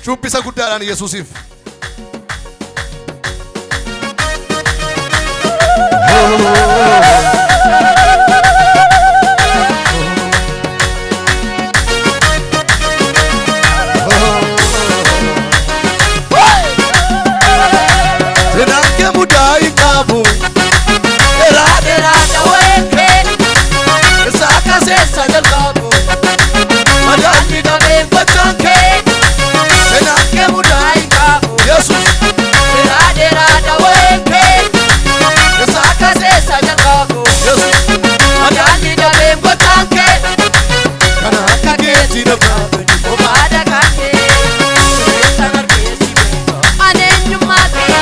Shubbisa guddaadhaan Yesuusiif. Seenaan kee mudaa hin qabu. Dheeraa dheeraa dawwee kee. Isaa kaseessa jalqabu. Madaalli damee gochaan kee. Seenaan kee mudaa hin qabu. Yesuus. Dheeraa dheeraa dawwee kee. Isaa kaseessa jalqabu. Yesuus. Madaalli damee gochaan kee. Kana akka keetti namnaatu Obaada kaatee. Sirreessa narkeessi beekaa. Ani eenyummaa kee.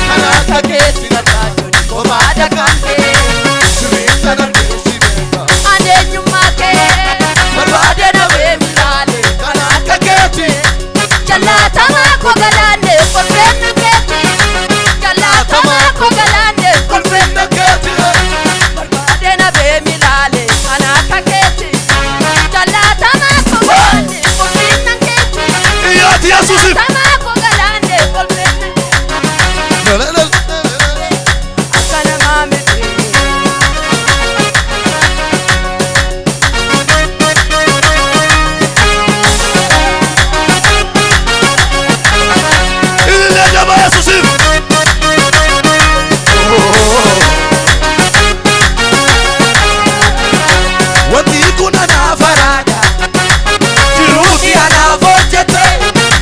Kana akka keetti namnaatu Obaada kaatee. Sirreessa narkeessi beekaa. Ani eenyummaa kee. Barbaade dawwee milaale. Kana akka keetti. Jallaatamaa koo galaanne kolfeenna keeti. Jallaatamaa koo galaanne Kolfeenna keetti. barbaade na beemi laale kan akka keeti. Jallaatamaa koo galaanne kolfeenna keeti. Iyyaati Yesuusiif. Jallaatamaa koo galaanne kolfeenna keeti. La la la la. Akka namaa miti. Illee jabaa Yesuusiif. Wanti kun anaaf araada. Jiruuti anaaf hojjete.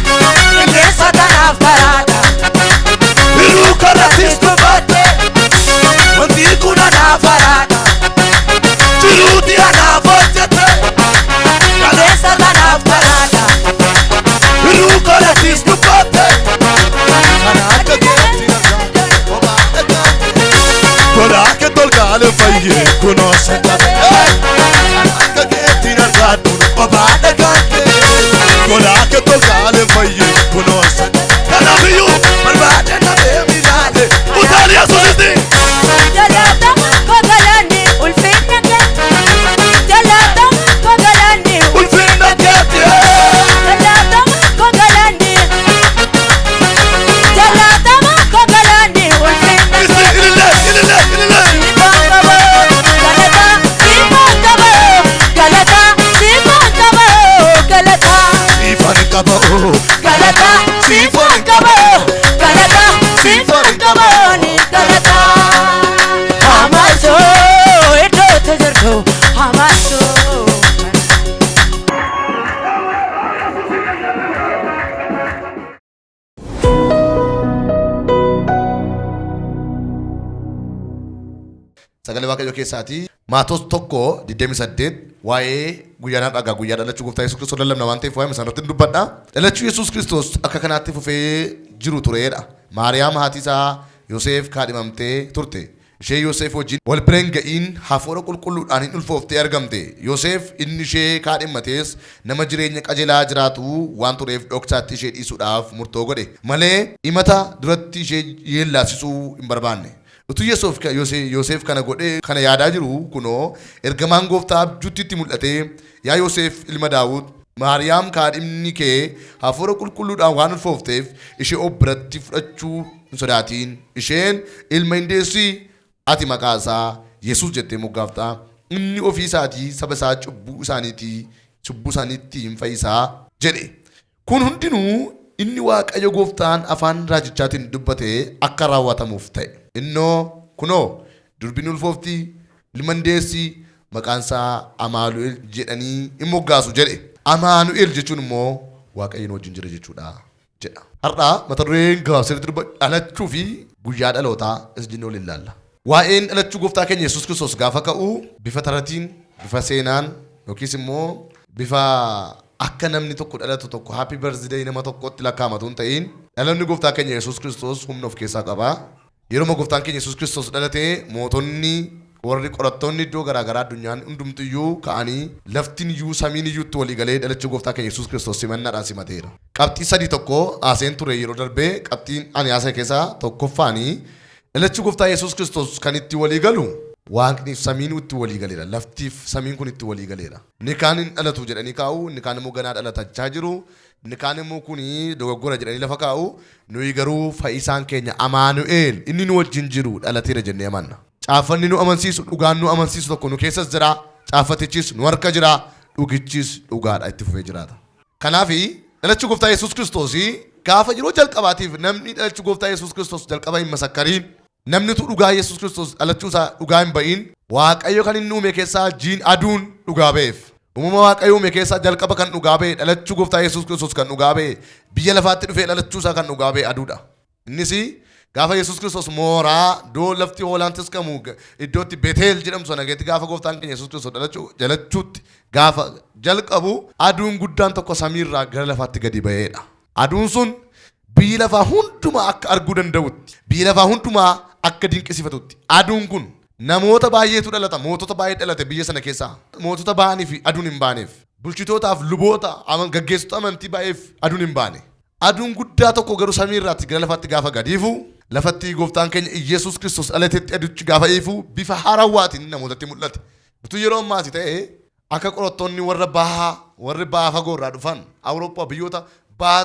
Qilleensa tanaaf karaadha. Hiruu karattis dubbadhe. Wanti kun anaaf araada. Jiruuti anaaf hojjete. Qilleensa tanaaf karaadha. Hiruu karattis dubbadhe. Kana akka keetti kophaa dhagaate. Godaa tolkaalee fayyee kunoo sagalee. Kana akka keetti argaadhu kophaa dhagaate. Godaa tolkaalee fayyee kunoo sagalee. Kanaafiyyuu barbaade namee milaale. Utaali Yesuusitti. Jallaatamaa koo galaanne ulfinna keeti. Jallaatamaa koo galaanne Ulfinna keetti. Jallaatamaa koo galaanne. Jallaatamaa koo galaanne ulfinna Itti ilillee ilillee ilillee. Simboo qaboo galataa simboo qaboo galataa simboo qaboo galataa Ifaan qaba'oo. galataa simboo qaboo galataa simboo qaboo ni galataa. Hamaasoo iddoo tajaajilu hamaasoo. Sagalee Waaqayyoo keessaatii Maatos 1:28 waa'ee guyyaa har'aa guyyaa dhalachuu gooftaa Yesuus Kiristoos lallabna waan ta'eef waa'ee isaan irratti dubbadha. Dhalachuu Yesuus Kiristoos akka kanaatti fufee jiru tureedha. Maariyaam haati isaa Yoseef kaadhimamtee turte. Ishee Yoseef wajjin wal bira hin ga'iin hafuura qulqulluudhaan hin ulfooftee argamte. Yoseef inni ishee kaadhimmates nama jireenya qajeelaa jiraatu waan tureef dhoksaatti ishee dhiisuudhaaf murtoo godhe malee himata duratti ishee yeellaasisuu hin barbaanne. Utuu Yoseef kana godhee kana yaadaa jiru kunoo ergamaan gooftaa abjuutti itti mul'atee yaa Yoseef ilma Daawud Maariyaam kaadhimni kee hafuura qulqulluudhaan waan ulfoofteef ishee of biratti fudhachuu hin sodaatiin. Isheen ilma hin deessi ati maqaa isaa Yesuus jettee moggaafta. Inni ofii isaatii saba isaa cubbuu isaaniitti hin fayyisaa jedhe. Kun hundinuu inni Waaqayyo gooftaan afaan raajichaatiin dubbate akka raawwatamuuf ta'e. Innoo kunoo durbiin ulfoofti ilma hin deessi maqaan isaa Amaanu'el jedhanii hin moggaasu jedhe. Amaanu'el jechuun immoo Waaqayyoon wajjin jira jechuudha jedha. Har'a mata dureen gabaabsee dubbadhu dhalachuu fi guyyaa dhalootaa isa jennee waliin ilaalla. Waa'een dhalachuu gooftaa keenya Yesuus Kiristoos gaafa ka'u bifa taratiin, bifa seenaan yookiis immoo bifa akka namni tokko dhalatu tokko happy birthday nama tokkotti lakkaa'amatu hin ta'in dhalanni gooftaa keenya Yesuus Kiristoos humna of keessaa qaba. Yeroo gooftaan keenya Yesuus Kiristoos dhalate mootonni warri qorattoonni iddoo garaagaraa addunyaan hundumtiyyuu ka'anii laftiin iyyuu samiin iyyuutti walii galee dhalachuu gooftaa keenya Yesuus Kiristoos simannaadhaan simateera. Qabxii sadii tokko haaseen ture yeroo darbee qabxiin ani haasa'e keessaa tokkoffaanii dhalachuu gooftaa Yesuus Kiristoos kan itti walii galu Waaqniif samiin itti walii galeera. Laftiif samiin kun itti walii galeera. Inni kaan hin dhalatu jedhanii kaa'u, inni kaan immoo ganaa dhalatachaa jiru, inni kaan immoo kuni dogoggora jedhanii lafa kaa'u. Nuyi garuu fayyisaan keenya Amaanu'eel inni nu wajjin jiru dhalateera jennee amanna. Caaffanni nu amansiisu, dhugaan nu amansiisu tokko nu keessas jira. Caaffatichis nu harka jira. Dhugichis dhugaadha itti fufee jiraata. Kanaaf dhalachuu gooftaa Yesuus Kiristoos gaafa yeroo jalqabaatiif namni dhalachuu gooftaa Yesuus Kiristoos jalqaba hin masakkariin, namni utuu dhugaa Yesuus Kiristoos dhalachuu isaa dhugaa hin ba'iin, Waaqayyo kan inni uume keessaa jiin aduun dhugaa ba'eef. Uumama Waaqayyo uume keessaa jalqaba kan dhugaa ba'e dhalachuu gooftaa Yesuus Kiristoos kan dhugaa ba'e, biyya lafaatti dhufee dhalachuu isaa kan dhugaa ba'e aduudha. Innis gaafa Yesuus Kiristoos mooraa iddoo lafti hoolaan tiskamu iddootti Beteel jedhamu sana geetti gaafa gooftaan keenya Yesuus Kiristoos dhalachuu jalachuutti gaafa jalqabu aduun guddaan tokko samiirraa gara lafaatti gadi ba'eedha. Aduun sun biyyi lafaa hundumaa akka arguu danda'utti, biyyi lafaa hundumaa akka dinqisiifatutti, aduun kun namoota baay'eetu dhalata, mootota baay'ee dhalate biyya sana keessaa. Mootota ba'anii fi aduun hin baaneef. Bulchitootaaf luboota gaggeessitoota amantii baay'eef aduun hin baane. Aduun guddaa tokko garuu samiirraatti gara lafaatti gaafa gadi ifu, lafatti gooftaan keenya Iyyasuus Kiristoos dhalatetti aduchi gaafa ifu bifa haarawaatiin namootatti mul'ate. Utuu yeroo ammaati ta'e akka qorattoonni warra bahaa, warri bahaa fagoo irraa dhufan, Awurooppaa biyyoota bahaa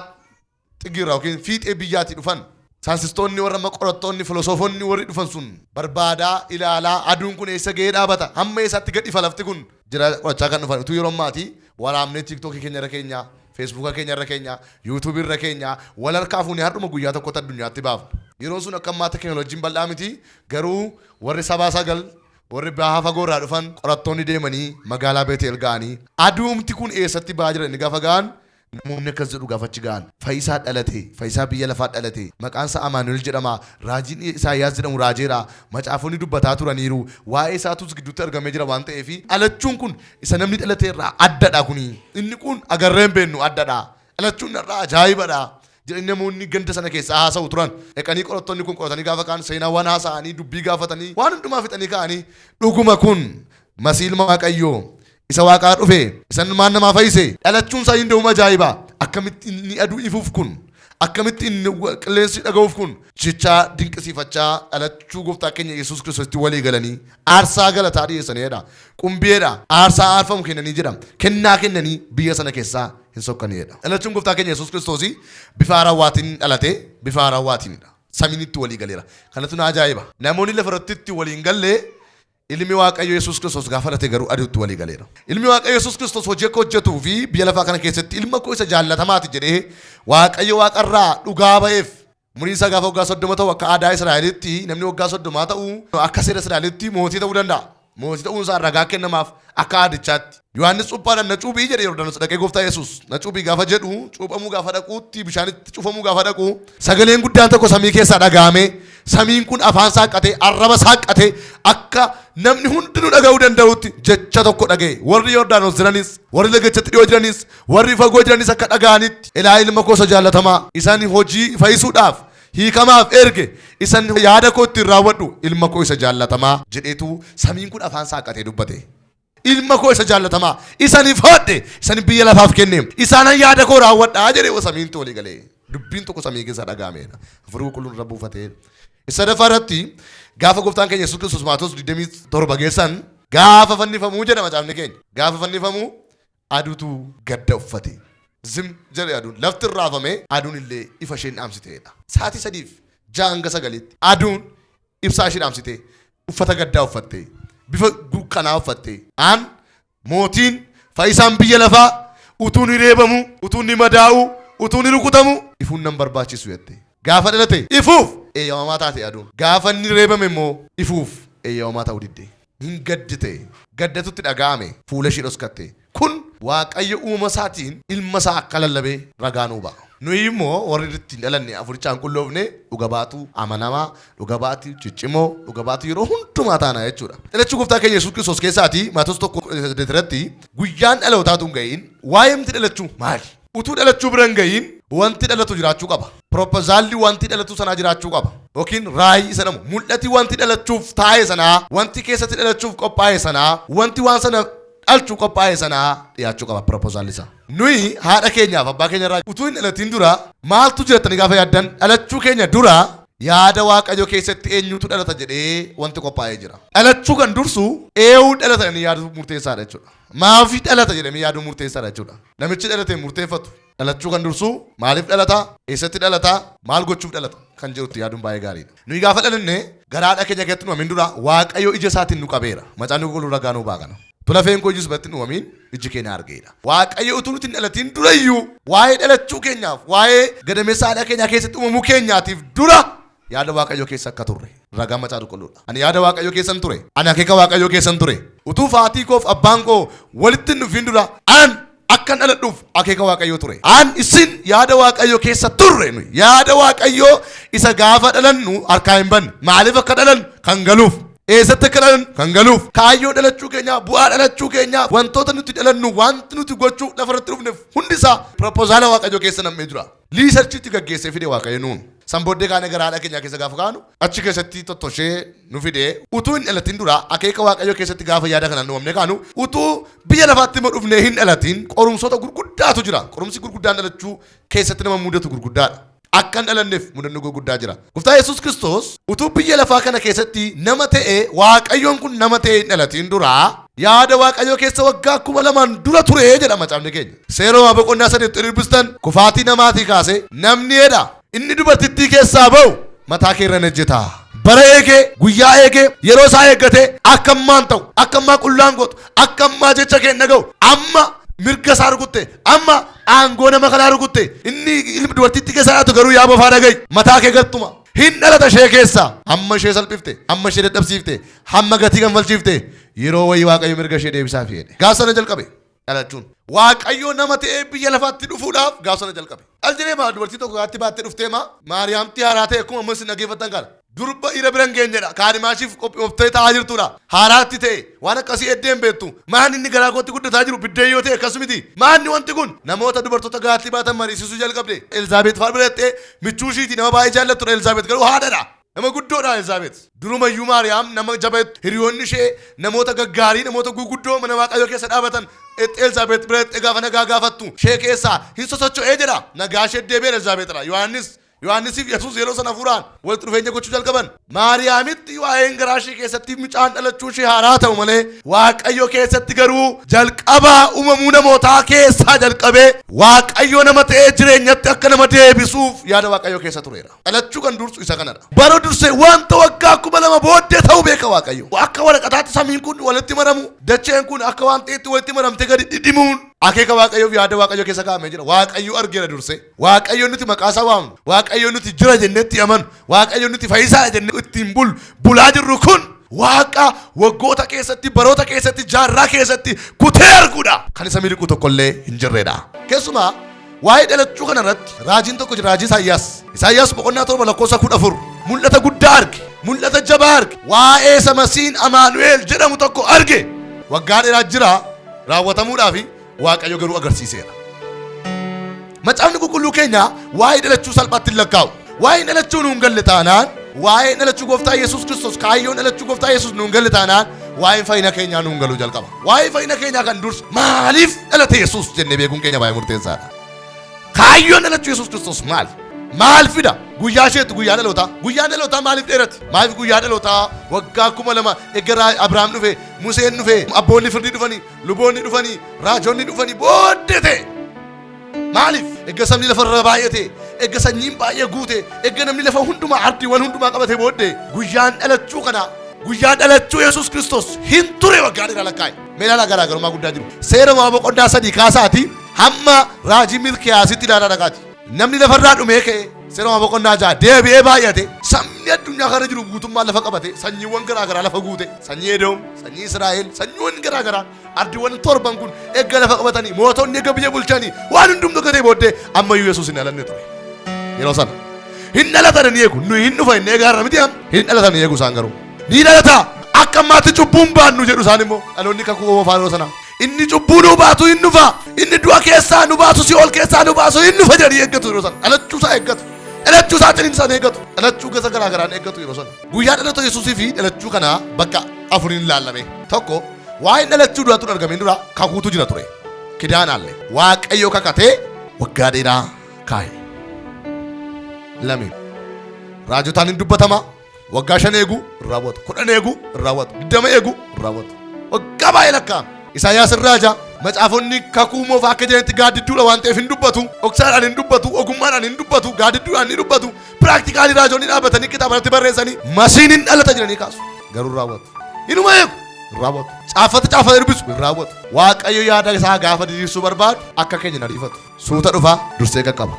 xigiirraa yookiin fiixee biyyaatii dhufan, saayinsistoonni warra amma qorattoonni filosoofonni warri dhufan sun barbaadaa ilaalaa aduun kun eessa ga'ee dhaabata, hamma eessaatti gad ifa lafti kun jira qorachaa kan dhufan. Utuu yeroo ammaati waraabnee TikTokii keenya irra keenya, Facebooka keenya irra keenya, YouTubeii irra keenya wal harkaa fuunee har'uma guyyaa tokkotti addunyaatti baafna. Yeroon sun akka ammaa teekinooloojiin bal'aa miti, garuu warri sabaa sagal warri bahaa fagoo irraa dhufan qorattoonni deemanii magaalaa Beeteel ga'anii aduumti kun eessatti ba'aa jira inni gaafa ga'an namoonni akkas jedhu gaafa achi ga'an. Fayyisaa dhalate, fayyisaa biyya lafaa dhalate, maqaan isaa Amaanu'el jedhama, raajiin Isaayyaas jedhamu raajeera, macaafonni dubbataa turaniiru, waa'ee isaatus gidduutti argamee jira waan ta'eef dhalachuun kun isa namni dhalate irraa addadha kuni. Inni kun agarree hin beeknu addadha. Dhalachuun irraa ajaa'ibadha. Jedhanii namoonni ganda sana keessaa haasa'u turan. Dhaqanii qorattoonni kun qoratanii gaafa ka'an seenaawwan haasa'anii dubbii gaafatanii waan hundumaa fixanii ka'anii dhuguma kun Masii ilma Waaqayyoo isa waaqaa dhufe, isa ilmaan namaa fayyise, dhalachuun isaa hin ajaa'iba. Akkamitti inni aduu ifuuf kun, akkamitti inni qilleensi dhaga'uuf kun jechaa dinqisiifachaa dhalachuu gooftaa keenya Yesuus Kiristoositti walii galanii aarsaa galataa dhiyeessaniidha. Qumbiyeedha. Aarsaa aarfamu kennanii jedha. Kennaa kennanii biyya sana keessaa hin sokkaniidha. Dhalachuun gooftaa keenya Yesuus Kiristoos bifa haarawaatiin dhalate, bifa haarawaatiin samiin itti walii galeera. Kanatu na ajaa'iba. Namoonni lafa irratti itti walii hin galle Ilmi Waaqayyo Yesuus Kiristoos gaafa dhalate garuu aduutti walii galeera. Ilmi Waaqayyo Yesuus Kiristoos hojii akka hojjetuu fi biyya lafaa kana keessatti ilma koo isa jaallatamaati jedhee Waaqayyo waaqarraa dhugaa ba'eef. Umuriin isaa gaafa waggaa 30 ta'u akka aadaa Israa'elitti namni waggaa 30 ta'u akka seera Israa'elitti mootii ta'uu danda'a. Mootii ta'uun isaa ragaa kennamaaf akka aadichaatti. Yohaannis cuuphaadhaan na cuuphii jedhe Yordaanos dhaqee gooftaa Yesuus. Na cuuphii gaafa jedhu cuuphamuu gaafa dhaquutti bishaanitti cufamuu gaafa dhaqu sagaleen guddaan tokko samii keessaa dhaga'ame. Samiin kun afaan saaqqatee arraba saaqqatee akka namni hundinuu dhaga'uu danda'utti jecha tokko dhaga'e. Warri Yordaanos jiranis, warri lagichatti dhiyoo jiranis, warri fagoo jiranis akka dhaga'anitti ilaa ilma koo isa jaallatamaa isaan hojii fayyisuudhaaf hiikamaaf erge, isan yaada koo ittiin raawwadhu ilma koo isa jaallatamaa jedheetu samiin kun afaan saaqqatee dubbate. Ilma koo isa jaallatamaa isani foodhe, isani biyya lafaaf kenne, isaanan yaada koo raawwadhaa jedhee samiin walii galee. Dubbiin tokko samii keessaa dhaga'ameedha. Hafuurri qulqulluun irra buufatee. Sadaffaa irratti gaafa gooftaan keenya Yesuus Kiristoos Maatewos 27 geessan gaafa fannifamuu jedha macaafni keenya. Gaafa fannifamuu aduutu gadda uffate. Zim jedhe aduun. Lafti raafame, aduun illee ifa isheen dhaamsiteedha. Sa'aatii 3:06 hanga 9tti aduun ibsaa ishee dhaamsite, uffata gaddaa uffatte, bifa dukkanaa uffatte. Aan mootiin fayyisaan biyya lafaa utuu ni reebamu, utuu ni madaa'u, utuu ni rukutamu ifuun nan barbaachisu jette. Gaafa dhalate ifuuf eeyyamamaa taate aduun. Gaafa inni reebame immoo ifuuf eeyyamamaa ta'uu didde. Hin gaddite. Gaddatutti dhaga'ame. Fuula ishee dhoskatte. Kun Waaqayyo uumama isaatiin ilma isaa akka lallabee ragaa nuu ba'a. Nuyi immoo warri ittiin dhalanne hafuurichaan qulloofne dhuga baatuu amanamaa, dhuga baatuu ciccimoo, dhuga baatuu yeroo hundumaa taana jechuudha. Dhalachuu gooftaa keenya Yesuus Kiristoos keessaati Maatewos 1:8 irratti guyyaan dhalootaatu hin ga'iin waa'ee dhalachuu maali? Utuu dhalachuu bira hin ga'iin wanti dhalatu jiraachuu qaba. Propozaalli wanti dhalatu sanaa jiraachuu qaba. Yookiin raayii isa jedhamu mul'ati wanti dhalachuuf taa'e sanaa, wanti keessatti dhalachuuf qophaa'e sanaa, wanti waan sana dhalchuu qophaa'e sanaa dhiyaachuu qaba propozaalli isaa. Nuyi haadha keenyaaf abbaa keenya irraa utuu hin dhalatin dura maaltu jirattanii gaafa yaaddan dhalachuu keenya dura Yaada Waaqayyoo keessatti eenyutu dhalata jedhee wanti qophaa'ee jira. Dhalachuu kan dursu eenyu dhalata jedhanii yaaduu murteessaadha jechuudha. Maaf dhalata jedhamee yaaduu murteessaadha jechuudha. Namichi dhalate murteeffatu. Dhalachuu kan dursu maaliif dhalata? Eessatti dhalata? Maal gochuuf dhalata? Kan jedhutti yaaduun baay'ee gaariidha. Nuyi gaafa dhalanne garaadha keenya keessatti uumamin dura Waaqayyo ija isaatiin nu qabeera. Macaafni qulqulluun ragaa nuu ba'a kana. Lafeen koo ijus biratti hin uumamin iji keenya argeera. Waaqayyo utuu nuti hin dhalatin durayyuu waa'ee dhalachuu keenyaaf, waa'ee gadameessa haadha keenyaa keessatti uumamuu keenyaatiif dura yaada Waaqayyoo keessa akka turre ragaa macaafa qulqulluudha. Ani yaada Waaqayyoo keessan ture. Ani akeeka Waaqayyoo keessan ture. Utuu faatii koof abbaan koo walitti hin dhufin dura an akkan dhaladhuuf akeeka Waaqayyoo ture. An isin yaada Waaqayyoo keessa turre nuyi. Yaada Waaqayyoo isa gaafa dhalannu harkaa hin banne. Maaliif akka dhalannu kan galuuf. Eessatti akka dhalannu kan galuuf. Kaayyoo dhalachuu keenyaa, bu'aa dhalachuu keenyaa, wantoota nuti dhalannu, wanti nuti gochuu lafarratti dhufneef hundisaa piroopozaala Waaqayyoo keessa nam'ee jira. Liisarchiitti gaggeessee fide Waaqayyo nuun. San booddee kaanee gara haadha keenyaa keessa gaafa kaanu achi keessatti tottoshee nu fide utuu hin dhalatin dura akeeka Waaqayyoo keessatti gaafa yaada kanaan uumamne kaanu utuu biyya lafaatti immoo dhufnee hin dhalatin qorumsoota gurguddaatu jira. Qorumsi gurguddaan dhalachuu keessatti nama mudatu gurguddaadha. Akka hin dhalanneef mudannoo gurguddaa jira. Gooftaa Yesuus Kiristoos utuu biyya lafaa kana keessatti nama ta'e Waaqayyoon kun nama ta'e hin dhalatin dura yaada Waaqayyoo keessa waggaa 2000 dura ture jedha macaafni keenya. Seera Uumamaa boqonnaa 3 dubbistan kufaatii namaatii kaase namni jedha inni dubartittii keessaa ba'u mataa kee irra hin ejjeta. Bara eegee, guyyaa eegee, yeroo isaa eeggatee akka ammaan ta'u, akka ammaa qullaan gootu, akka ammaa jecha kee hin dhaga'u, amma mirga isaa rukutte, amma aangoo nama kanaa rukutte, inni ilmi dubartittii keessaa dhalatu garuu yaa bofaa dhaga'i, mataa kee gartuma. Hin dhalata ishee keessaa, hamma ishee salphifte, hamma ishee dadhabsiifte, hamma gatii kanfalchiifte, yeroo wayii Waaqayyo mirga ishee deebisaaf jedhe. Gaafa sana jalqabe dhalachuun. Waaqayyo nama ta'ee biyya lafaatti dhufuudhaaf gaafa sana jalqabe. Al jedhee maa dubartii tokko gaatti baattee dhuftee maa Maariyaamti haaraa ta'e akkuma ammas dhaggeeffattan kana. Durba dhiira bira hin geenyedha. Kaadhimaashiif qophooftee taa'aa jirtudha. Haaraatti ta'e waan akkasii eddee hin beektu. Maan inni garaa kootti guddataa jiru biddeen yoo ta'e akkasumiti. Maanni wanti kun namoota dubartoota gaatti baatan mariisisuu jalqabde. Elzaabeet fa'aa bira dhaqxee michuu ishiiti nama baay'ee jaallattudha Elzaabeet garuu haadhadha. Nama guddoodha Elzaabeet. Durumayyuu Maariyaam nama jaba hiriyoonni ishee namoota gaggaarii namoota guguddoo mana Waaqayyoo keessa dhaabatan Elzaabeet bira dhaqxee gaafa nagaa gaafattu ishee keessaa hin sosocho'ee jedha. Nagaa ishee deebi'eera Elzaabeetidha. Yohaannisiif Yesuus yeroo sana hafuuraan walitti dhufeenya gochuu jalqaban. Maariyaamitti waa'een garaa ishee keessatti mucaan dhalachuu ishee haaraa ta'u malee Waaqayyo keessatti garuu jalqabaa uumamuu namootaa keessaa jalqabee Waaqayyo nama ta'ee jireenyatti akka nama deebisuuf yaada Waaqayyo keessa tureera. Dhalachuu kan dursu isa kanadha. Bara dursee wanta waggaa 2000 booddee ta'u beeka Waaqayyo. Akka waraqataatti samiin kun walitti maramu, dacheen kun akka waan ta'etti walitti maramtee gadi dhidhimuun akeeka Waaqayyoof yaada Waaqayyo keessa kaa'amee jira. Waaqayyo argeera dursee. Waaqayyo nuti maqaa isaa waamnu, Waaqayyo nuti jira jennee itti amanu, Waaqayyo nuti fayyisaa jennee ittiin bulaa jirru kun Waaqa waggoota keessatti, baroota keessatti, jaarraa keessatti kutee arguudha. Kan isa miliqu tokkollee hin jirredha. Keessumaa waa'ee dhalachuu kana irratti raajiin tokko jira, raajii Isaayyaas. Isaayyaas boqonnaa 7 lakkoofsa 14 mul'ata guddaa arge, mul'ata jabaa arge, waa'ee isa Masiin Amaanu'eel jedhamu tokko arge. Waggaa dheeraa jira raawwatamuudhaaf Waaqayyo garuu agarsiiseera. Macaafni qulqulluu keenya waa'ee dhalachuu salphaatti hin lakkaa'u. Waa'ee dhalachuu nuun galle taanaan, waa'ee dhalachuu gooftaa Yesuus Kiristoos, kaayyoon dhalachuu gooftaa Yesuus nuun galle taanaan, waa'een fayyina keenyaa nuun galuu jalqaba. Waa'ee fayyina keenyaa kan dursu maaliif dhalate Yesuus jennee beekuun keenya baay'ee murteessaadha. Kaayyoon dhalachuu Yesuus Kiristoos maali? Maal fida? Guyyaa isheetti guyyaa dhalootaa. Guyyaan dhalootaa maaliif dheerate? Maaliif guyyaa dhalootaa waggaa 2000 eega Abrahaam dhufe, Museen dhufe, abboonni firdii dhufanii, luboonni dhufanii, raajonni dhufanii booddee ta'e? Maaliif? Eega sabni lafarra baay'ate, eega sanyiin baay'ee guute, eega namni lafa hundumaa ardiiwwan hundumaa qabate booddee guyyaan dhalachuu kana guyyaa dhalachuu Yesuus Kiristoos hin ture waggaa dheeraa lakkaa'e. Mee ilaalaa garaagarummaa guddaa jiru. Seera Uumamaa boqonnaa 3 kaasaati hamma raajii Milkiyaasitti ilaalaa dhaqaati. Namni lafarraa dhumee ka'e seera Uumamaa boqonnaa 6 deebi'ee baay'ate sabni addunyaa kana jiru guutummaa lafa qabate sanyiiwwan garaagaraa lafa guute sanyii Edoom, sanyii Israa'el, sanyiiwwan garaagaraa ardiiwwan torban kun eegga lafa qabatanii mootonni eegga biyya bulchanii waan hundumtu gatee booddee ammayyuu Yesuus hin dhalanne ture. Yeroo sana hin dhalatan ni eegu nuyi hin dhufa hin eegaarra miti hin dhalatan ni eegu isaan garuu ni dhalata akka ammaatti cubbuun baannu jedhu isaan immoo dhaloonni kakuu moofaa yeroo sana inni cubbuu nu baatu hin dhufa inni du'a keessaa nu baasu si'ool keessaa nu baasu hin dhufa jedhanii eeggatu yeroo sana dhalachuu isaa eeggatu dhalachuu isaa ciniinsaan eeggatu dhalachuu gosa garaa garaan eeggatu yeroo sana guyyaa dhalata Yesuusii fi dhalachuu kanaa bakka afuriin ilaallame tokko waa'ee dhalachuu duraatu hin argamin dura kakuutu jira ture kidaanaalle Waaqayyo kakatee waggaa dheeraa kaa'e. Lame. Raajotaan hin dubbatama. Waggaa 5 eegu hin raawwatu. 10 eegu hin raawwatu. 20 eegu hin raawwatu. Waggaa baay'ee lakkaa'ama. Isaayyaas hin raaja. Macaafonni kakuu moofaa akka jiranitti gaaddidduudha waan ta'eef hin dubbatu. Dhoksaadhaan hin dubbatu. Ogummaadhaan hin dubbatu. Gaaddidduudhaan ni dubbatu. Practically raajonni dhaabbatanii kitaaba irratti barreessanii masiin hin dhalata jedhanii kaasu. Garuu hin raawwatu. Inuma eegu hin raawwatu. Caaffata caaffata dubbisu hin raawwatu. Waaqayyo yaada isaa gaafa diriirsuu barbaadu akka keenya hin ariifatu. Suuta dhufa, dursee qaqqaba.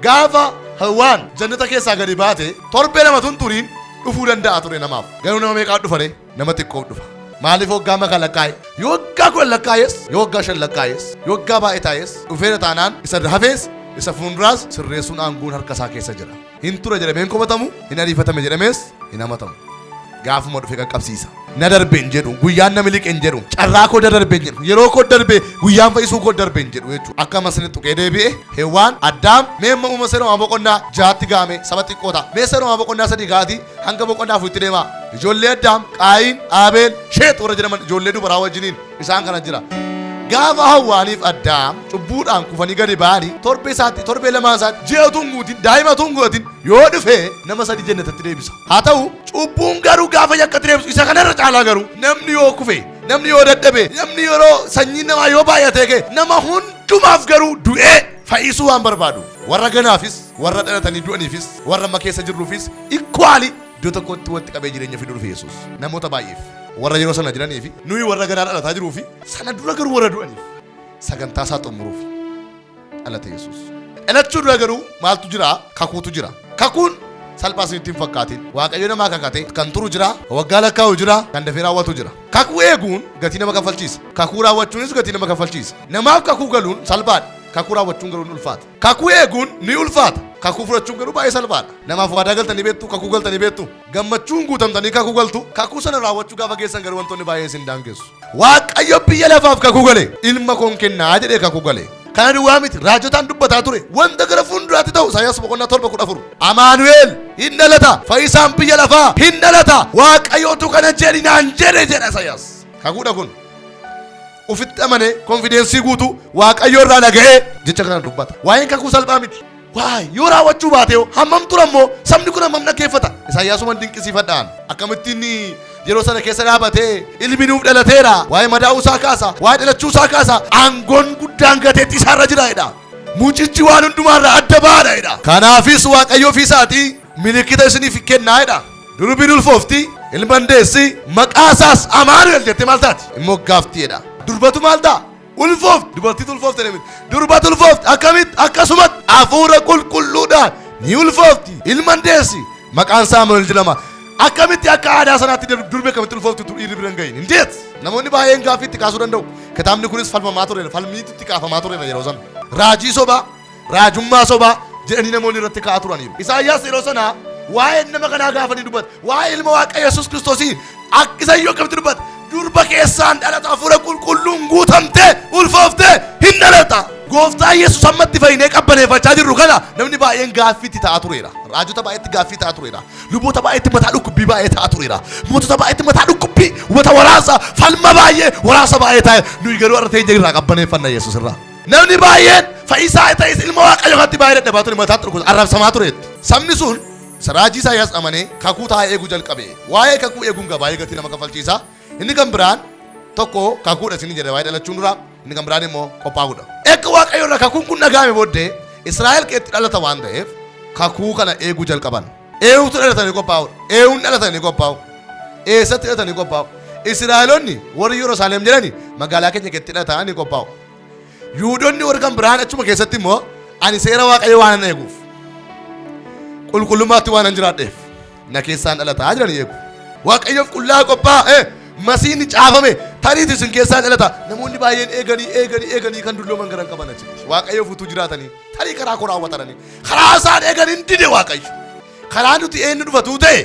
Gaafa Hewwaan jannata keessaa gadi baate torbee lama tun turiin dhufuu danda'a ture namaaf. Garuu nama meeqaa dhufa ree? Nama xiqqoof dhufa. Maaliif waggaa meeqa lakkaa'e? Yoo waggaa 10 lakkaa'es, yoo waggaa 5 lakkaa'es, yoo waggaa baay'ee taa'es dhufeera taanaan isa hafees isa fuulduraas sirreessuun aangoon harka isaa keessa jira. Hin tura jedhamee hin komatamu, hin ariifatame jedhamees hin hamatamu. Gaafuma dhufe qaqqabsiisa. Na darbe hin jedhu, guyyaan na miliqe hin jedhu, carraa koo darbe hin jedhu, yeroo koo darbe, guyyaan fayyisuu koo darbe hin jedhu jechuudha. Akka masni tuqee deebi'e, Hewwaan, Addaam, mee amma uuma seera uumamaa boqonnaa 6tti ga'ame saba xiqqoo ta'a. Mee seera uumamaa boqonnaa 3 ga'atii hanga boqonnaa 4tti deemaa. Ijoollee Addaam, Qaayin, Abeel, Sheet warra jedhaman ijoollee dubaraa wajjiniin isaan kana jira. Gaafa Hawwaaniif Addaam cubbuudhaan kufanii gadi ba'anii torbee isaatti, torbee lamaan isaatti, ji'a utuu hin guutin, daa'ima utuu hin godhatin yoo dhufe nama sadii jannatatti deebisa. Haa ta'u cubbuun garuu gaafa yakkatti deebisu isa kanarra caalaa garuu namni yoo kufe, namni yoo dadhabe, namni yeroo sanyiin namaa yoo baay'atee ka'e nama hundumaaf garuu du'ee fayyisuu waan barbaadu warra ganaafis, warra dhalatanii du'aniifis, warra amma keessa jirruufis equally iddoo tokkotti walitti qabee jireenya fiduu dhufe Yesuus. Namoota baay'eef, warra yeroo sana jiranii fi nuyi warra ganaa dhalataa jiruu fi sana dura garuu warra du'aniif sagantaa isaa xumuruuf dhalate Yesuus. Dhalachuu dura garuu maaltu jira? Kakuutu jira. Kakuun salphaa isinitti hin fakkaatin. Waaqayyo namaa kakate kan turu jira, waggaa lakkaa'u jira, kan dafee raawwatu jira. Kakuu eeguun gatii nama kaffalchiisa. Kakuu raawwachuunis gatii nama kaffalchiisa. Namaaf kakuu galuun salphaadha. Kakuu raawwachuun garuu ni ulfaata. Kakuu eeguun ni ulfaata. Kakuu fudhachuun garuu baay'ee salphaadha. Namaaf waadaa galtanii beektu, kakuu galtanii beektu. Gammachuun guutamtanii kakuu galtu. Kakuu sana raawwachuu gaafa geessan garuu wantoonni baay'ee isin daangessu. Waaqayyo biyya lafaaf kakuu gale. Ilma koon kennaa jedhee kakuu gale. Kana duwwaa miti, raajotaan dubbataa ture. Wanta gara fuulduraatti ta'u Isaayyaas boqonnaa 7:14. Amaanu'eel hin dhalata, fayyisaan biyya lafaa hin dhalata. Waaqayyotu kana jedhi naan jedhe jedha Isaayyaas. Kakuudha kun. Ufitti amanee confidence guutuu Waaqayyo irraa dhaga'ee jecha kana dubbata. Waa'een kakuu salphaa miti. Waay yoo raawwachuu baate hoo hammam tura immoo sabni kun hammam dhaggeeffata? Isaayyaasuma dinqisiifadhaan akkamitti inni yeroo sana keessa dhaabatee ilmi nuuf dhalateera, waa'ee madaa'uu isaa kaasa, waa'ee dhalachuu isaa kaasa, aangoon guddaan gateetti isaarra jira jedha. Mucichi waan hundumaarraa adda ba'aadha jedha. Kanaafis Waaqayyo ofii isaatii milikita isiniif kennaa jedha. Durbiin ulfoofti, ilma hin deessi, maqaa isaas Amaanu'el jettee maal taati? Hin moggaafti jedha. Durbatu maal ta'a? Ulfoofti. Dubartiitu ulfoofte jedhame. Durbatu ulfoofti. Akkamitti? Akkasumatti hafuura qulqulluudhaan ni ulfoofti. Ilma hin deessi. Maqaan isaa Amaanu'el jedhama. Akkamitti akka aadaa sanaatti durbi akkamitti ulfoofti utuu dhiirri bira hin gahin? Indeet! Namoonni baay'een gaaffii itti kaasuu danda'u. Kitaabni kunis falmamaa tureera. Falmiitu itti kaafamaa tureera yeroo sana. Raajii sobaa, raajummaa sobaa jedhanii namoonni irratti ka'aa turaniiru. Isaayyaas yeroo sana waa'ee nama kanaa gaafa ni dubbata. Waa'ee ilma Waaqa Yesuus Kiristoosii akka isayyuu akkamitti dubbata? Durba keessaan dhalata, hafuura qulqulluun guutamtee ulfooftee hin dhalata. Gooftaa Yesuus ammatti fayyinee qabbaneeffachaa jirru kana namni baay'een gaaffii itti ta'aa tureera. Raajota baay'eetti gaaffii ta'aa tureera. Luboota baay'eetti mataa dhukkubbii baay'ee ta'aa tureera. Mootota baay'eetti mataa dhukkubbii, wata waraansa, falma baay'ee, waraansa baay'ee ta'e. Nuyi garuu har'a teenya irraa qabbaneeffanna Yesuus irraa. Namni baay'een fayyisaa ta'es ilma Waaqayyoo kanatti baay'ee dadhabaa ture, mataa dhukkubsa, arrabsamaa tureetti. Sabni sun raajii Isaayyaas amanee kakuu taa'ee eeguu jalqabe. Waa'ee kakuu eeguun gaa baay'ee gatii nama kaffalchiisa. Inni kan biraan tokko kakuudha isin jedhe waa'ee dhalachuun dura, inni kan biraan immoo qophaa'uudha. Erga Waaqayyo irraa kakuun kun dhaga'ame booddee Israa'el keessatti dhalata waan ta'eef kakuu kana eeguu jalqaban. Eenyutu dhalatanii qophaa'uudha? Eenyuun dhalatanii qophaa'u? Eessatti dhalatanii qophaa'u? Israa'eloonni warri Yerusaalem jedhani magaalaa keenya keessatti dhalatanii qophaa'u. Yihuudoonni warri kan biraan achuma keessatti immoo ani seera Waaqayyo waan hin eeguuf, qulqullummaatti waan hin jiraadheef na keessaan dhalataa jedhanii eegu. Waaqayyoof qullaa qophaa'e masiin caafame tariiti isin keessaan dhalata. Namoonni baay'een eeganii eeganii eeganii kan dullooman garan qaban achitti. Waaqayyoof utuu jiraatanii tarii karaa koo raawwatanii karaa isaan eegan hin dide Waaqayyo. Karaa nuti eenyu dhufatuu ta'e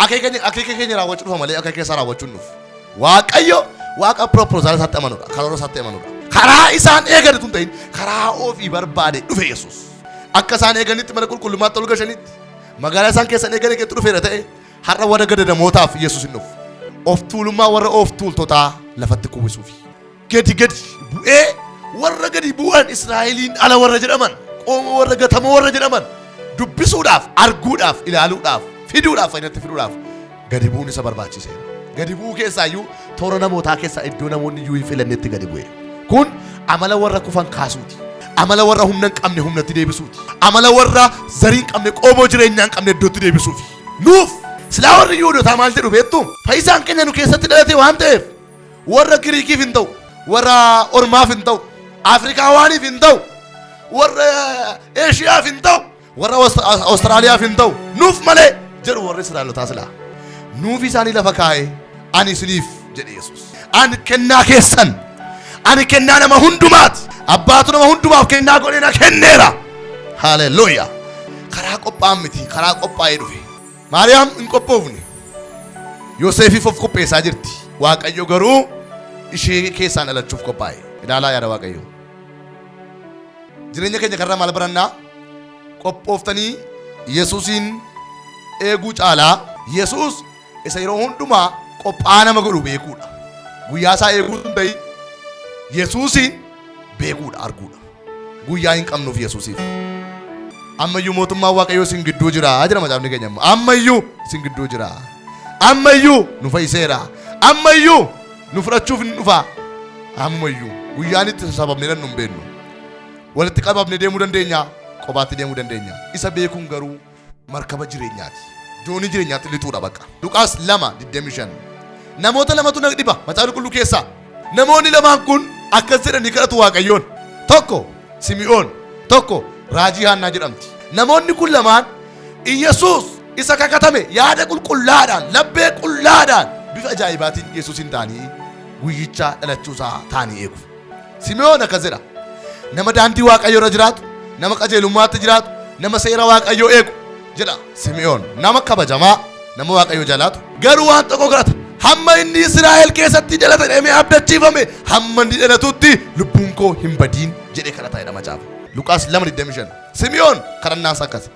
akeeka keenya raawwachuu dhufa malee akeeka isaa raawwachuu hin dhufu. Waaqayyo Waaqa proposal isaatti amanudha. Karoora isaatti amanudha. Karaa isaan eegan utuu hin ta'in karaa ofii barbaade dhufe Yesuus. Akka isaan eeganitti mana qulqullummaatti ol gashanitti magaalaa isaan keessan eegan eeggatu dhufeera ta'e har'a warra gadadamootaaf Yesuus hin dhufu. Of tuulummaa warra of tuultotaa lafatti kuwwisuufi. Gadi gadi bu'ee warra gadi bu'an Israa'eliin ala warra jedhaman, qooma warra gatamoo warra jedhaman, Dubbisuudhaaf, arguudhaaf, ilaaluudhaaf, fiduudhaaf, fayyinatti fiduudhaaf gadi bu'uun isa barbaachiseera. Gadi bu'uu keessaayyuu toora namootaa keessaa iddoo namoonni iyyuu hin filannetti gadi bu'e. Kun amala warra kufan kaasuuti. Amala warra humna hin qabne humnatti deebisuuti. Amala warra zarii hin qabne, qooboo jireenyaa hin qabne iddootti deebisuufi. Nuuf silaa warri Yihuudootaa maal jedhu beektu? Fayyisaan keenya nu keessatti dhalate waan ta'eef warra Giriikiif hin ta'u, warra Ormaaf hin ta'u, Afrikaawaaniif hin ta'u, warra Eeshiyaaf hin ta'u, warra Awustiraaliyaaf hin ta'u, nuuf malee jedhu warri Israa'elotaa silaa. Nuuf isaanii lafa kaa'ee ani isiniif jedhe Yesuus. Ani kennaa keessan, ani kennaa nama hundumaati. Abbaatu nama hundumaaf kennaa godhee na kenneera. Haleluuyaa. Karaa qophaa'an miti, karaa qophaa'ee dhufe. Maariyaam hin qophoofne. Yoseefiif of qopheessaa jirti. Waaqayyo garuu ishee keessaan dhalachuuf qophaa'e. Ilaalaa yaada Waaqayyoo. Jireenya keenya kanarraa maal barannaa? Qophooftanii Yesuusiin eeguu caalaa Yesuus isa yeroo hundumaa qophaa'aa nama godhu beekuudha. Guyyaa isaa eeguu hin ta'in Yesuusiin beekuudha, arguudha. Guyyaa hin qabnuuf Yesuusiif. Ammayyuu mootummaan Waaqayyoo isin gidduu jira jira macaafni keenya immoo. Ammayyuu isin gidduu jira. Ammayyuu nu fayyiseera. Ammayyuu nu fudhachuuf hin dhufa. Ammayyuu guyyaan itti sababnee nu hin beeknu. Walitti qabamnee deemuu dandeenya, qobaatti deemuu dandeenya. Isa beekuun garuu markaba jireenyaati. Doonii jireenyaatti lixuudha bakka. Luqaas 2:25. Namoota lamatu na dhiba macaafa qulqulluu keessaa. Namoonni lamaan kun akkas jedhanii kadhatu Waaqayyoon. Tokko Simi'oon, tokko Raajii Haannaa jedhamti. Namoonni kun lamaan Iyyasuus isa kakatame yaada qulqullaadhaan, laphee qullaadhaan bifa ajaa'ibaatiin Yesuusin ta'anii guyyicha dhalachuusaa ta'anii eegu. Simi'oon akkas jedha. Nama daandii Waaqayyoo irra jiraatu, nama qajeelummaatti jiraatu, nama seera Waaqayyoo eegu jedha Simi'oon. Nama kabajamaa, nama Waaqayyoo jaalaatu. Garuu waan tokko kadhata. Hamma inni Israa'el keessatti dhalata jedhamee abdachiifame, hamma inni dhalatutti lubbuun koo hin badiin jedhee kadhata jedha macaafa. Luqaas 2:25. Simi'oon kadhannaansa akkasi.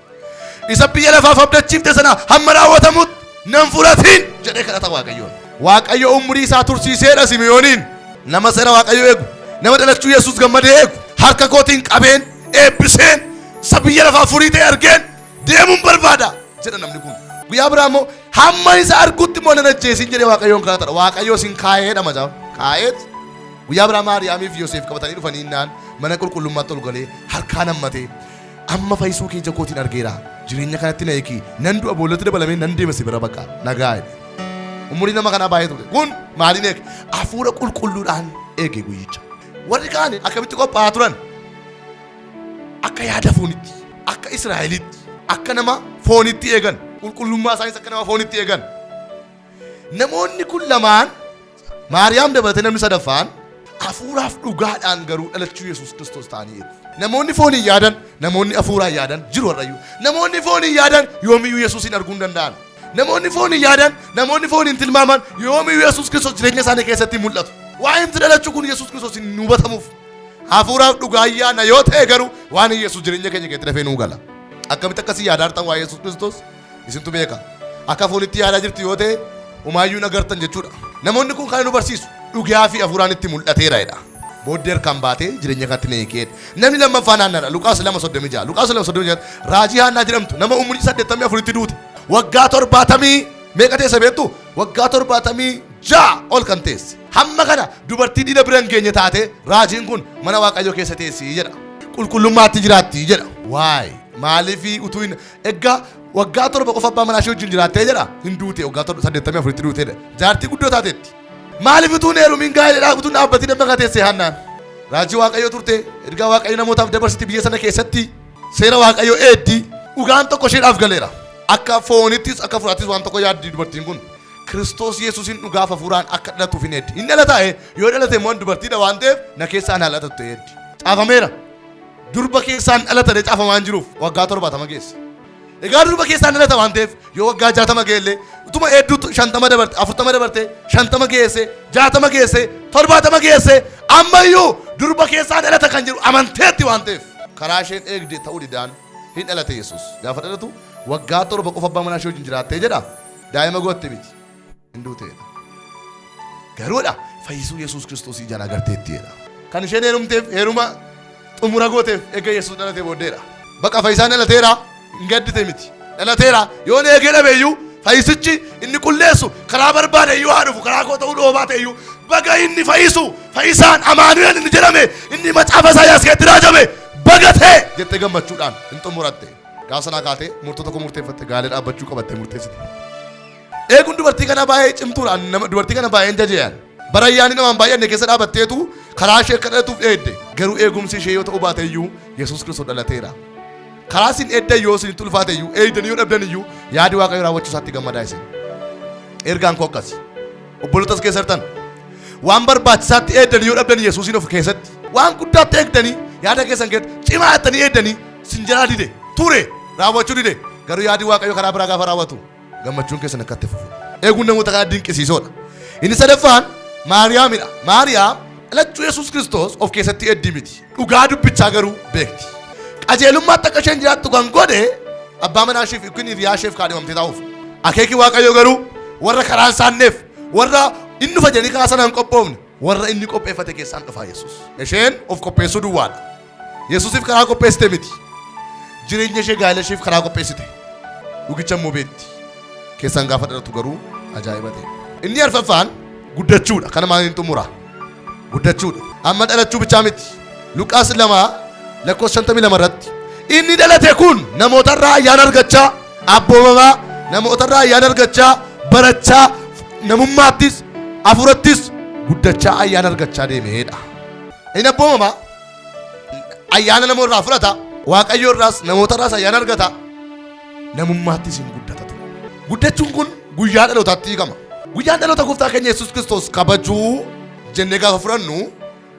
Isa biyya lafaaf abdachiifte sana hamma raawwatamutti nan fudhatiin jedhee kadhata Waaqayyoon. Waaqayyo umurii isaa tursiiseedha Simi'ooniin. Nama seera Waaqayyo eegu, nama dhalachuu Yesuus gammadee eegu, harka kootiin qabeen, eebbiseen, isa biyya lafaa furii ta'e argeen deemuun barbaada jedha namni kun. Guyyaa biraa immoo hamma isa argutti immoo nan ajjeesin jedhee Waaqayyoon kadhatadha. Waaqayyo isin kaa'eedha macaafa. Kaa'eet guyyaa biraa Maariyaamiif Yoseef qabatanii dhufanii innaan mana qulqullummaatti ol galee harkaan hammatee amma fayyisuu kee ija kootiin argeera. Jireenya kanatti na eegi. Nan du'a boollatti dabalamee nan deema si bira baqa. Nagaa jedhe. Umurii nama kanaa baay'ee ture. Kun maaliin eege? Hafuura qulqulluudhaan eege guyyicha. Warri kaan akkamitti qophaa'aa turan? Akka yaada foonitti, akka Israa'elitti, akka nama foonitti eegan. Qulqullummaa isaanis akka nama foonitti eegan. Namoonni kun lamaan Maariyaam dabalatee namni sadaffaan hafuuraaf dhugaadhaan garuu dhalachuu Yesuus Kiristoos ta'anii eegu. Namoonni fooniin yaadan, namoonni hafuuraan yaadan jiru har'ayyuu. Namoonni fooniin yaadan yoomiyyuu Yesuusin arguu hin danda'an. Namoonni fooniin yaadan, namoonni fooniin tilmaaman yoomiyyuu Yesuus Kiristoos jireenya isaanii keessatti hin mul'atu. Waa'een dhalachuu kun Yesuus Kiristoos hin hubatamuuf. Hafuuraaf dhugaa yaadna yoo ta'e garuu waan Yesuus jireenya keenya keessatti dafee nuu gala. Akkamitti akkasii yaadaa jirtan waa'ee Yesuus Kiristoos isintu beeka. Akka foonitti yaadaa jirtu yoo ta'e homaayyuu hin agartan jechuudha. Namoonni kun kana nu barsiisu dhugaa fi hafuuraan itti mul'ateera jedha. Booddee harkaan baatee jireenya kanatti na hiikeedha. Namni lammaffaan Haannaadha. Luqaas 2:36. Luqaas 2:36 raajii Haannaa jedhamtu nama umurii 84tti duute. Waggaa 70 meeqa teesse beektu? Waggaa 76 ol kan teesse. Hamma kana dubartii dhiira bira hin geenye taate raajiin kun mana Waaqayyoo keessa teessi jedha. Qulqullummaatti jiraatti jedha. Waay maaliif utuu hin egaa waggaa 7 qofa abbaa manaa ishee wajjin jiraattee jedha hin duute waggaa 84tti duuteedha. Jaartii guddoo taateetti. Maaliif utuu hin heerumin gaa'ela utuu hin dhaabbatiin amma kana teesse Haannaan? Raajii Waaqayyoo turte, ergaa Waaqayyo namootaaf dabarsiti biyya sana keessatti seera Waaqayyoo eeddi. Dhugaan tokko isheedhaaf galeera. Akka foonittis akka hafuuraattis waan tokko yaaddi dubartiin kun. Kiristoos Yesuusin dhugaaf hafuuraan akka dhalatuuf hin eeddi. Hin dhalata yoo dhalate immoo dubartiidha waan ta'eef na keessaan haa dhalatu eeddi. Caafameera. Durba keessaan dhalata jedhee caafamaa hin jiruuf waggaa 70 geesse. Egaa durba keessaan dhalata waan ta'eef yoo waggaa 60 geellee utuma hedduu 50 dabarte, 40 dabarte, 50 geesse, 60 geesse, 70 geesse, ammayyuu durba keessaan dhalata kan jiru amanteetti waan ta'eef karaa isheen eegde ta'uu didaan hin dhalate Yesuus. Gaafa dhalatu waggaa 7 qofa abbaa manaa ishee wajjin jiraattee jedha. Daa'ima gootte miti. Hin duuteedha. Garuudha fayyisuu Yesuus Kiristoos ijaan agarteetti jedha. Kan isheen heerumteef heeruma xumura gooteef eega Yesuus dhalatee booddeedha. Baqa fayyisaan dhalateera. Hin gaddite miti. Dhalateera yoon eegee dhabe iyyuu fayyisichi inni qulleessu karaa barbaade iyyuu haa dhufu karaa koo ta'uu dhoobaa ta'e iyyuu baga inni fayyisu fayyisaan Amaanu'el inni jedhame inni macaafa Isaayyaas keessatti raajame baga ta'e jettee gammachuudhaan hin xumuratte. Gaafa sanaa kaatee murtoo tokko murteeffatte gaalee dhaabbachuu qabattee murteessite. Eeguun dubartii kanaa baay'ee cimtuudha. Ani nama dubartii kana baay'een jaje'an. Bara ayyaanni namaan baay'anne keessa dhaabatteetu karaa ishee akka dhalatuuf eegde. Garuu eegumsi ishee yoo ta'uu baate iyyuu Yesuus Kiristoos dhalateera. Karaa isin eegdan yoo isinitti ulfaate iyyuu eegdanii yoo dhabdan iyyuu yaadi Waaqayyo raawwachuu isaatti gammadaa isin. Ergaan koo akkasi. Obboloota as keessa jirtan waan barbaachisaatti eegdanii yoo dhabdan Yesuusiin of keessatti waan guddaatti eegdanii yaada keessan keessatti cimaa jettanii eegdanii sin jalaa dide ture raawwachuu dide garuu yaadi Waaqayyo karaa biraa gaafa raawwatu gammachuun keessan akka itti fufu. Eeguun namoota kanaa dinqisiisoodha. Inni sadaffaan Maariyaamidha. Maariyaam dhalachuu Yesuus Kiristoos of keessatti eddii miti. Dhugaa dubbichaa garuu beekti. Qajeelummaatti akka isheen jiraattu kan godhe abbaa manaa isheef yookiin hiriyaa isheef kaadhimamtee taa'uuf. Akeeki Waaqayyoo garuu warra karaa hin saanneef warra inni dhufa jedhanii karaa sana hin qophoofne warra inni qopheeffate keessaan dhufaa Yesuus. Isheen of qopheessuu duwwaadha. Yesuusiif karaa qopheessite miti. Jireenya ishee gaa'ela isheef karaa qopheessite. Dhugicha immoo beekti. Keessaan gaafa dhalatu garuu ajaa'iba ta'e. Inni arfaffaan guddachuudha. Kana maaliin xumura? Guddachuudha. Amma dhalachuu bichaa miti. Luqaas 2 lakkoofsa 52 irratti inni dhalate kun namootarraa ayyaana argachaa abboomamaa namootarraa ayyaana argachaa barachaa namummaattis hafuurattis guddachaa ayyaana argachaa deemeedha. Inni abboomamaa ayyaana nama irraa fudhata waaqayyo irraas namoota irraas ayyaana argata namummaattis hin guddata ture. Guddachuun kun guyyaa dhalootaatti hiikama. Guyyaan dhaloota gooftaa keenya Yesuus Kiristoos kabajuu jennee gaafa fudhannu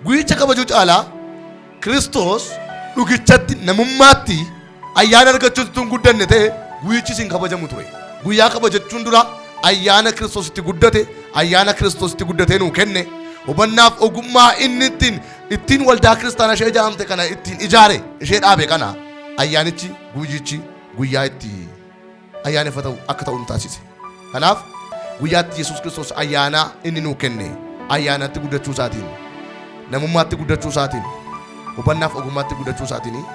guyyicha kabajuu caalaa Kiristoos dhugichatti namummaatti ayyaana argachuutti tun guddanne ta'e guyyichis hin kabajamu ture. Guyyaa kabajachuun dura ayyaana Kiristoositti guddate, ayyaana Kiristoositti guddatee nuu kenne, hubannaaf ogummaa inni ittiin waldaa kiristaanaa ishee ijaaramte kana ittiin ijaare, ishee dhaabe kana ayyaanichi guyyichi guyyaa itti ayyaaneffatamu akka ta'u nu taasise. Kanaaf guyyaatti Yesuus Kiristoos ayyaana inni nuu kenne ayyaanatti guddachuu isaatiin, namummaatti guddachuu isaatiin, hubannaaf ogummaatti guddachuu isaatiin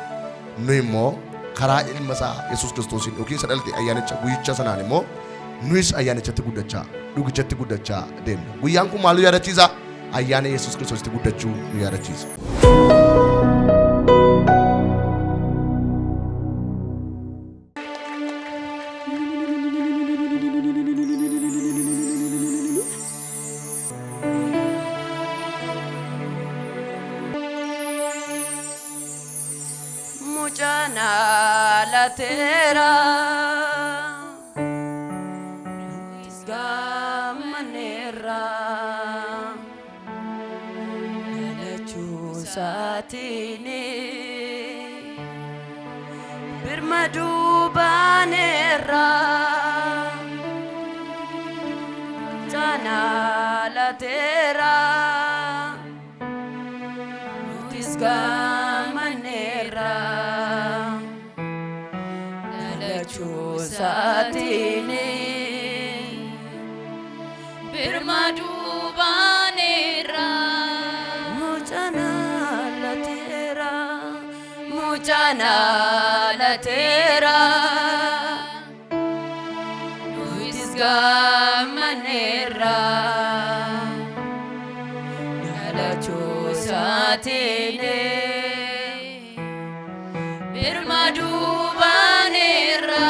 nu immoo karaa ilma isaa Yesuus Kiristoosiin yookiin isa dhalate ayyaanicha guyyicha sanaan immoo nuyis ayyaanichatti guddachaa dhugichatti guddachaa deemna. Guyyaan kun maal nu yaadachiisa? Ayyaana Yesuus Kiristoositti guddachuu nu yaadachiisa. Mucaan dhalateera. Nutis gammanneerra. Dhalachuu isaatiin birmaduu baaneerra. Mucaan dhalateera. Nutis gammanneerra dhalachuu isaatiin birmaduu baaneerra. Mucaan dhalateera, mucaan dhalateera. Nutis gammanneerra dhalachuu isaatiin birmaduu baaneerra.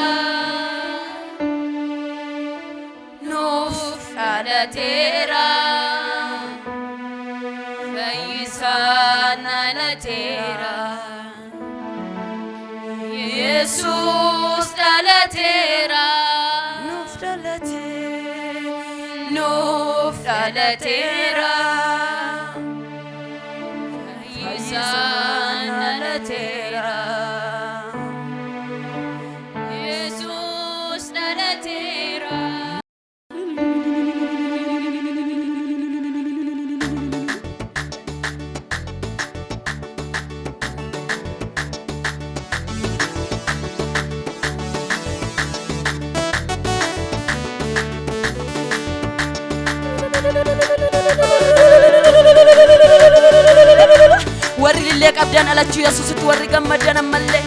Nuuf dhalateera fayyisaan dhalateera. Yesuus dhalateera. Nuuf dhalate. Nuuf dhalateera. Fayyisaan dhalateera. Yesuus dhalateera. Warri ilillee qabdan dhalachuu Yesuusitti warri gammaddan ammallee.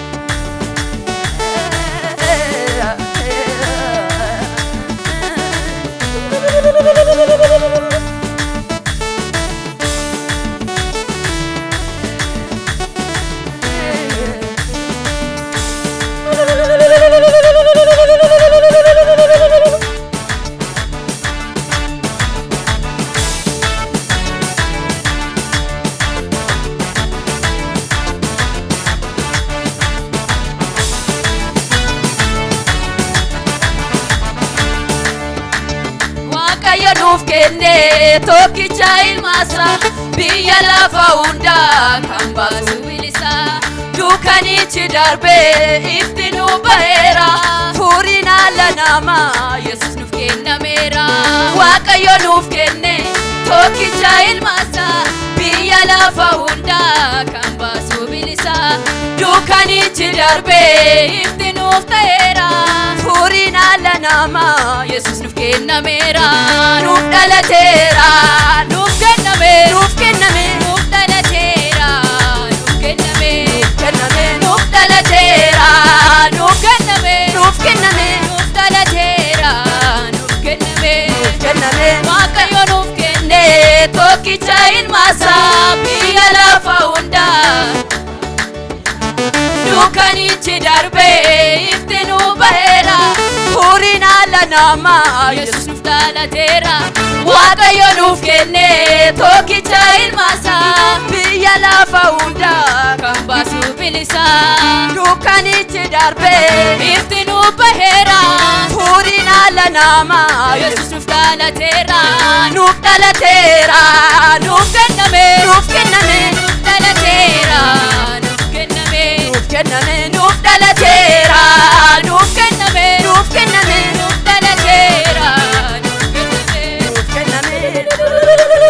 nuuf kenne tokkicha ilmaasaa biyya lafa hundaa kan baasu bilisa. Dukkanichi darbee ifti nu baheera furiin haala namaa Yesus nuuf kennameera. Waaqayyo nuuf kenne tokkicha ilmaasaa biyya lafa hundaa kan baasu bilisa. Dukkanichi darbee ifti nuuf ta'eera furiin haala namaa Yesus nuuf kennameera. Nuuf dhalateera nuuf kenname nuuf kenname nuuf dhalateera nuuf kenname kenname nuuf dhalateera nuuf kenname nuuf kenname nuuf dhalateera nuuf kenname nuuf kenname. Waaqayyo nuuf kenne tokkicha ilmaasaa biyya lafa hundaa. Dukkanichi darbee ifti nu baheera furiin haala namaa Yesus nuuf dhalateera. Waaqayyo nuuf kenne tokkicha ilmaasaa biyya lafa hundaa kan baasu bilisa. Dukkanichi darbee ifti nu baheera furiin haala namaa Yesus nuuf dhalateera. Nuuf dhalateera nuuf kenname nuuf kenname nuuf dhalateera nuuf kenname nuuf kenname nuuf dhalateera nuuf kenname nuuf kenname nuuf dhalateera nuuf kenname nuuf kenname.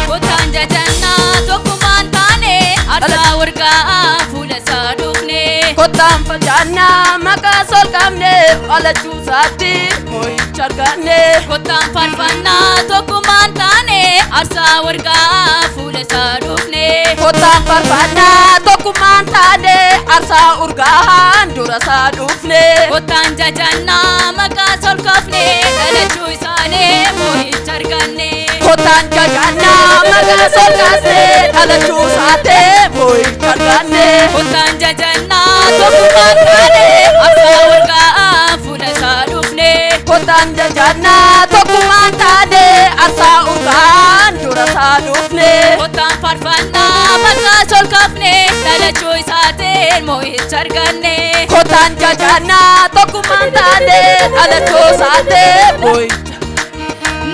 Kottaan jajannaa tokkummaan taane aarsaa warqaa fuula isaa dhufne. Kottaan facaannaa maqaa sol qabne dhalachuu isaatti mo'icha arganne. Kottaan faarfannaa tokkummaan taane aarsaa warqaa fuula isaa dhufne. Kottaan faarfannaa tokkummaan taane aarsaa urgaan dura isaa dhufne. Kottaan jajannaa maqaa sol qabne dhalachuu isaanii mo'icha arganne. Kottaan jajannaa maqaa sol qabne dhalachuu isaatti mo'icha arganne. Kottaan jajannaa tokkummaan taane aarsaa warqaa fuula isaa dhufne. Kottaan jajannaa tokkummaan taane aarsaa urgaan dura isaa dhufne. Kottaan faarfannaa maqaa sol kaafne dhalachuu isaatiin mo'icha arganne. Kottaan jajannaa tokkummaan taane dhalachuu isaatiin mo'icha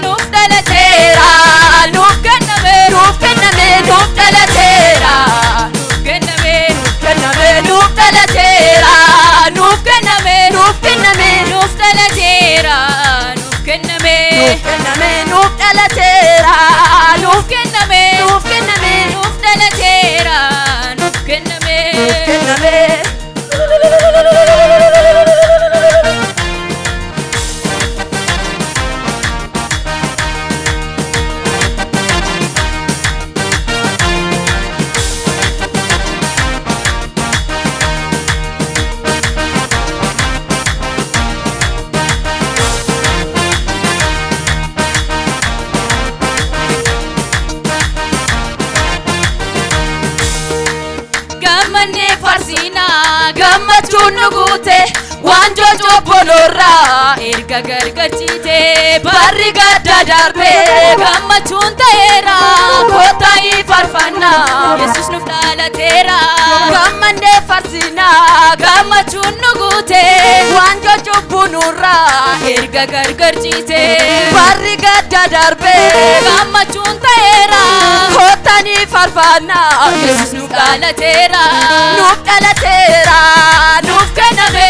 nuuf dhalateera nuuf kenname nuuf kenname nuuf dhalateera nuuf kenname nuuf kenname nuuf dhalateera nuuf kenname nuuf kenname nuuf dhalateera nuuf kenname nuuf kenname nuuf dhalateera nuuf kenname nuuf kenname nuuf dhalateera nuuf kenname nuuf kenname. Gammannee farsinaa gammachuun nu guute waanjoo cobbolorraa erga gargarchiite barri gadda darbee gammachuun ta'eera kottaa faarfannaa Yesus nuuf dhalateera. Gammannee farsinaa gammachuun nu guute waanjoo cobbolorraa erga gargarchiite barri gadda darbee gammachuun ta'eera kottaa faarfannaa Yesus nuuf dhalateera. Nuuf dhalateera nuuf kenname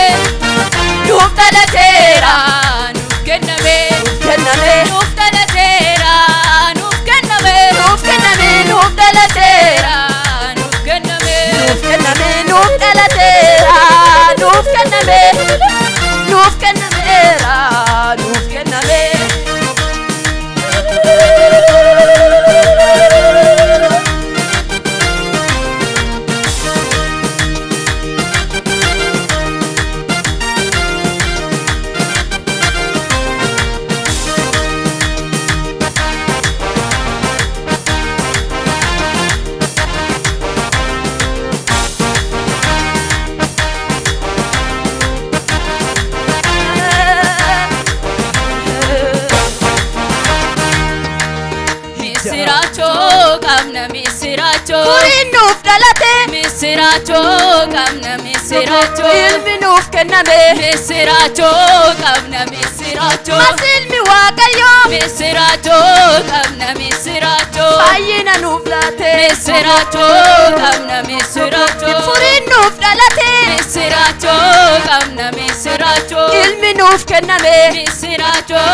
nuuf dhalateera nuuf kenname nuuf kenname nuuf dhalateera nuuf kenname nuuf kenname nuuf dhalateera nuuf kenname nuuf kenname nuuf dhalateera nuuf kenname nuuf kennameera nuuf kenname. Misiraachoo qabna misiraachoo. Ilmi nuuf kenname. Misiraachoo qabna misiraachoo. Mas ilmi Waaqayyoo. Misiraachoo qabna misiraachoo. Fayyina nuuf laate. Misiraachoo qabna misiraachoo. Furiin nuuf dhalate. Misiraachoo qabna misiraachoo. Ilmi nuuf kenname. Misiraachoo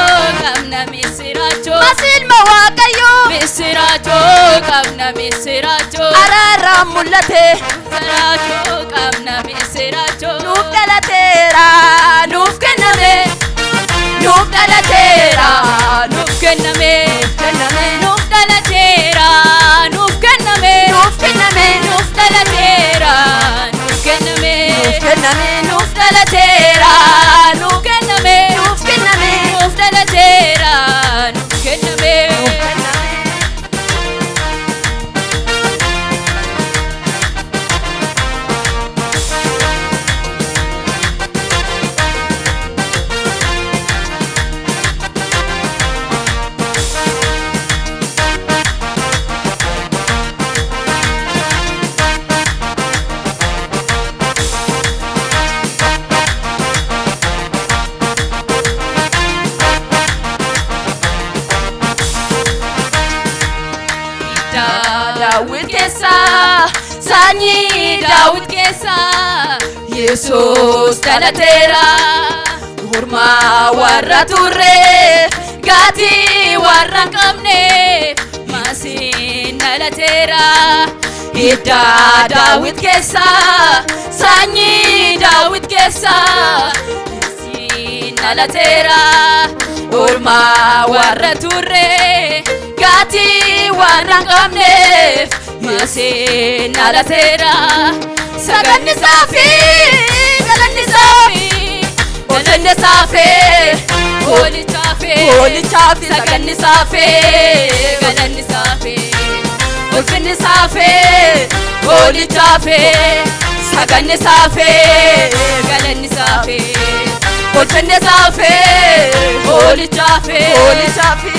qabna misiraachoo. Mas ilma Waaqayyoo. Misiraachoo qabna misiraachoo. Araaraan mul'ate. Misiraachoo qabna misiraachoo. Nuuf dhalateera. Nuuf kenname. Nuuf dhalateera. Nuuf kenname. Kenname. Nuuf dhalateera. Nuuf kenname. Nuuf kenname. Nuuf dhalateera. Nuuf kenname. Nuuf kenname. Nuuf dhalateera. Nuuf kenname. Nuuf kenname. Nuuf dhalateera. Nuuf kenname. Nuuf kenname. Daawit keessa sanyii Daawit keessa Yesuus dhalateera hormaa warra turre gaatii warra hin qabneef masiin dhalateera hidda Daawit keessa sanyii Daawit keessa Masiin dhalateera ormaa warra turre gaatii warra hin qabneef masiin dhalateera saganni saafi galanni saafi ulfinni saafi hoolichaafi Hoolichaafi. saganni saafi galanni saafi ulfinni saafi hoolichaafi saganni saafi galanni saafi ulfinni saafi hoolichaafi Hoolichaafi.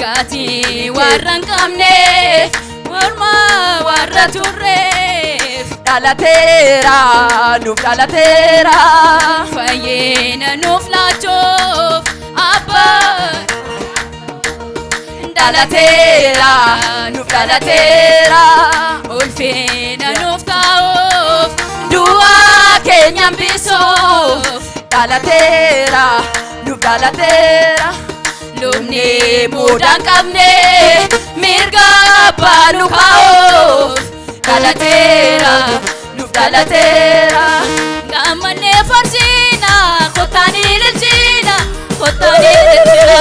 Gaatii warra hin qabneef morma warra turreef Dhalateera. Nuuf dhalateera. fayyina nuuf laachuuf abbaa Dhalateera. Nuuf dhalateera. ulfina nuuf taa'uuf Du'aa keenya hambisuuf Dhalateera. Nuuf dhalateera. lubni mudaa hin qabne mirga abbaa nu kaa'uuf dhalateera Nuuf dhalateera. Gammannee farsiina kottaan ililchina kottaan ililchina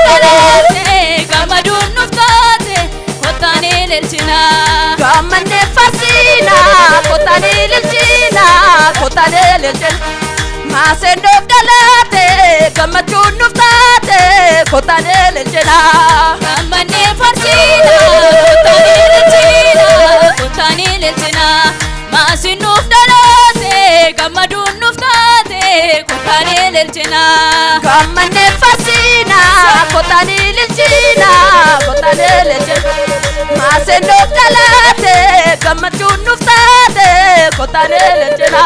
dhalate gammaduun nuuf taate kottaan ililchina. Gammannee farsiina kottaan ililchina kottaan ililchina. Maaseen nuuf dhalate gammachuun nuuf taate kottaan ililchina. Gammannee farsiina kottaan ililchina kottaan ililchina maasiin nuuf dhalate gammaduun nuuf taate kottaan ililchina. Gammannee farsiina kottaan ililchina kottaan ililchina. Maaseen nuuf dhalate gammachuun nuuf taate kottaan ililchina.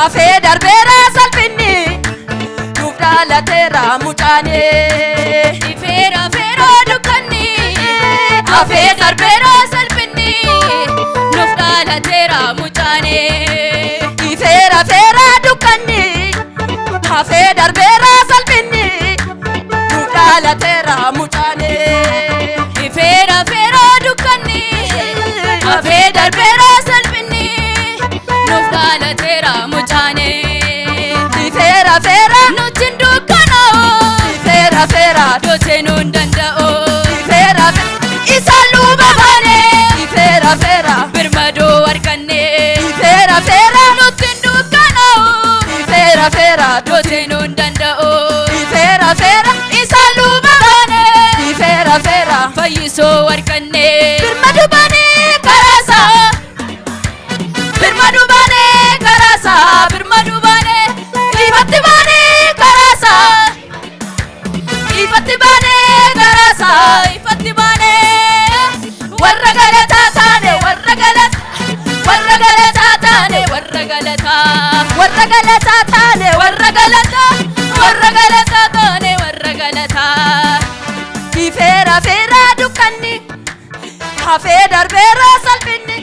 Hafee darbeera salphinni, nuuf dhalateera mucaane. Ifeera feera dukkanni, hafee darbeera salphinni, nuuf dhalateera mucaane. Ifeera feera dukkanni, hafee darbeera salphinni, nuuf dhalateera mucaane. Ifeera feera dukkanni, hafee darbeera salphinni, nuuf dhalateera mucaane. Ifeera feera, Nuti hin dukkanaa'u, ifeera feera, duuti nu hin danda'u. Ifeera isa luba Baane ifeera feera, birmaduu arganne. Ifeera feera, Nuti hin dukkanaa'u, ifeera feera, duuti nu hin danda'u. Ifeera feera, Isa luba baane ifeera feera, fayyisoo arganne. Birmaduu baanee Karaasaa birmaduu baanee, karaasaa birmaduu baanee, ifatti baanee karaasaa, ifatti baanee karaasaa, ifatti baanee. Warra galataa taane, warra galata, warra galataa taane, warra galataa, warra galataa taane, warra galataa, warra galataa taane, warra galataa. Ifeera feera dukkanni, hafee darbeera salphinni,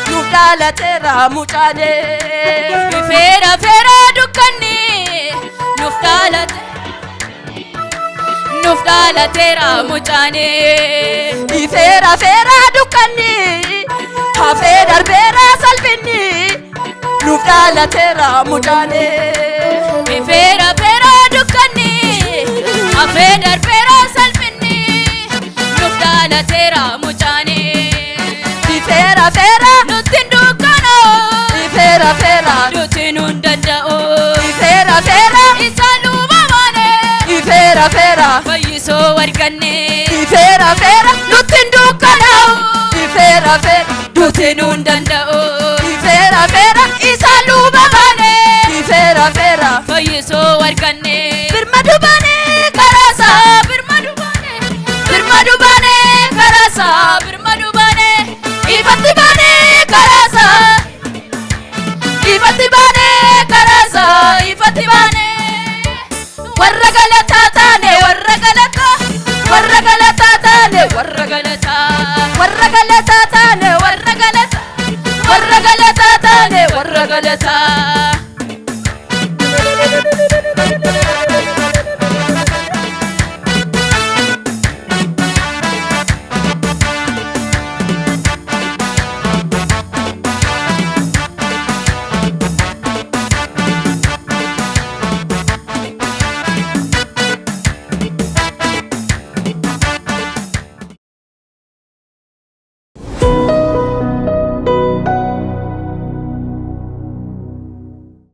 nuuf dhalateera mucaane. Feera feera dukkanni, nuuf dhalate, nuuf dhalateera mucaane. Ifeera feera dukkanni, hafee darbeera salphinni, nuuf dhalateera mucaane. Feera feera dukkanni, hafee darbeera salphinni, nuuf dhalateera mucaane. Ifeera feera, Nutti hin dukkanaa'u, ifeera feera, duuti nu hin danda'u. Ifeera feera, Isa luba baane ifeera feera, fayyisoo arganne. Ifeera feera, Nutti hin dukkanaa'u, ifeera feera, duuti nu hin danda'u. Ifeera feera, Isa luba baane ifeera feera, fayyisoo arganne. Birmaduu baanee Karaasaa birmaduu baane, birmaduu baane karaasaa, birmaduu baane, ifatti baane karaasaa, ifatti baane karaasaa, ifatti baane. Warra galataa taane, warra galataa, warra galataa taane, warra galataa, warra galataa taane, warra galataa, warra galataa taane, warra galataa.